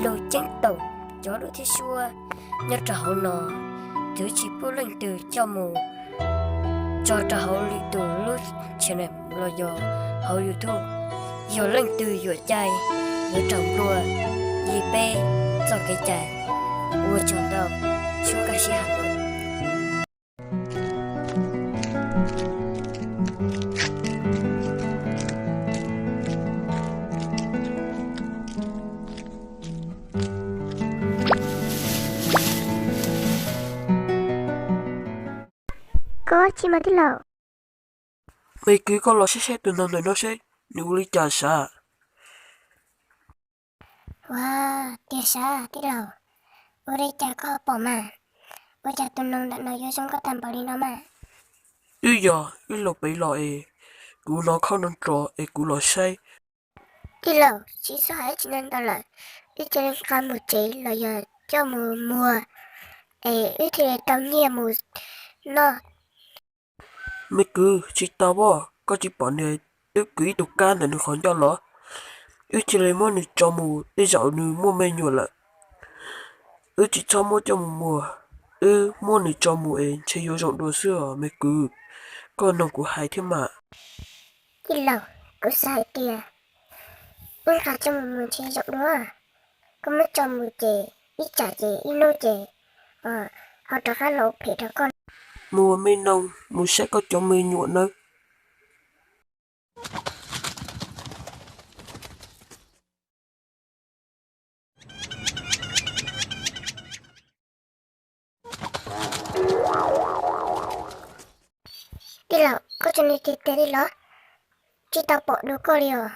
Lug ceeb toom cov lub thiab suab nyob rau hauv no, twb tsis pub leej twg coj mus tso rau hauv lwm tus lub channel los yog hauv YouTube. Yog leej twg yuam cai yuav raug nplua li peb txoj kev cai. Ua tsaug ntau, tshuab kaj siab has lawm. Koj tsis mas tij laug. Me kwv, koj los saib saib tus noog ntawm no seb nws ua li cas sav. Ua, tiag sav tij laug, ua li cas koj pom mas? Ua cas tus noog ntawm no yuav zoo nkauj tag npaum li no mas? Wb yog wb los pem los es kuv hnov khau nrov nrov es kuv los saib. Tij laug, tsis txhob hais tsis ntau lawm, wb cia li nqa mus tsev los yog coj mus muag es wb thiaj li tau nyiaj mus noj. Me kwv, tsis tau as, koj tsis pom nws twb kwv ib tug kab ntawm nws qhov ncauj los? Wb cia li muab nws tso mus, tej zaum nws muaj me nyuam lawm. Wb tsis txhob muab coj mus muag, wb muab nws tso mus es ntshe yuav zoo dua xwb os me kwv. Koj noog kuv hais thiab mas. Tij laug, kuv xav hais tias wb nqa coj mus muag ntshe zoo dua. Koj muab tso mus ces ib tsam ces ib hnub ces ho rov qab los ua phem rau koj. Mus me noog, mus saib koj cov me nyuam nawb. Tij laug, koj tso nws tiag tiag li los? Tsis tau pom dua koj li os.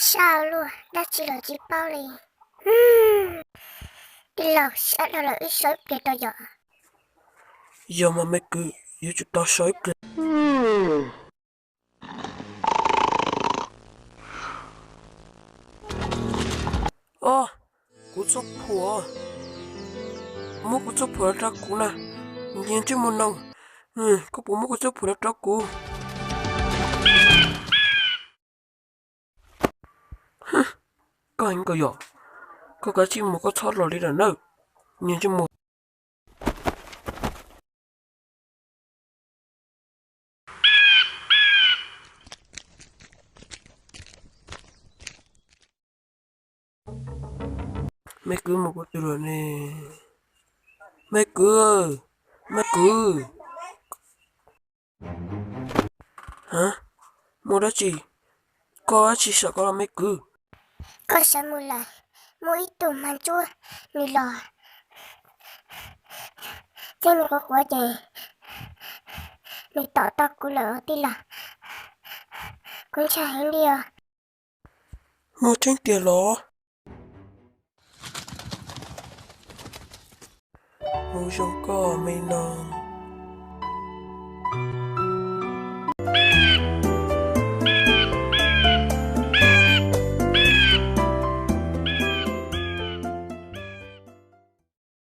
Sab luaj, dab tsi los tsis paub li. Tij laug, sab dhau lawm, wb so ib pliag rau yom. Yog mas me kwv, yuav tsum tau so ib pliag. Os, kuv txoj phuam, muab kuv txoj phuam los rau kuv na, niag ntsej muag noog, koj puas muab kuv txoj phuam los rau kuv? Koj heev kawg yom, koj kav tsij mus, koj txhob los li lawm nawb, niag ntsej muag. Me kwv mus kuv twg lawm ne? Me kwv, me kwv. Ha, muaj dab tsi? Koj dab tsi sam koj los me kwv? Koj sawv mus lawm, muaj ib tug hmab ntsuab nws los txeeb nws quav quav ces nws tom tau kuv lawm os tij laug. Kuv ntshai heev li os. Muaj tseeb tiag los? Mus zoo koj me no.